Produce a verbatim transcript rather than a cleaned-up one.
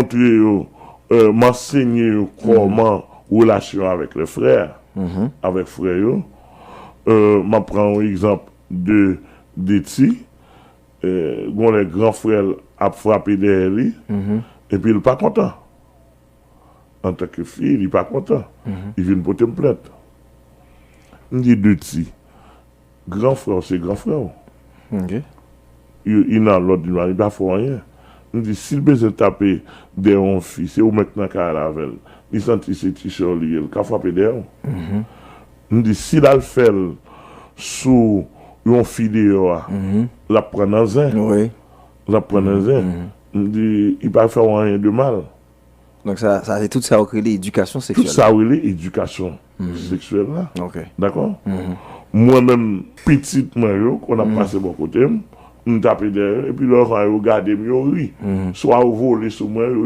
montre yo, euh, m ansenye yo kòman relasyon avèk le frè, avèk frè yo. Euh, m ap pran yon egzanp de, de ti. Euh, gon lè gran frè l ap frape dèyè li, epi l pa kontan. Antanke fi, li pa kontan. Li vin pote m plent. M di de ti. Gran frè w se gran frè w. Ok. Youn nan lòt, li pa fè w anyen. M di, si l bezwen tape dèyè yon fi, se ou menm k nan kay la avè l. Li santi se ti sè w li ye, l ka frape dèyè w. M di, si l al fè l sou yon fi deyò a, l ap pran nan zen. Wi. L ap pran nan zen. M di, li pa fè w anyen de mal. Donk sa, sa se tout sa yo rele edikasyon Tout seksyèl. Sa rele edikasyon seksyèl la. Ok. Dakò? Mwen menm, pitit mwen yo, kon ap pase bò kote m, m tape dèyè yo, epi lè yo gade m, yo ri. Swa yo vole sou mwen,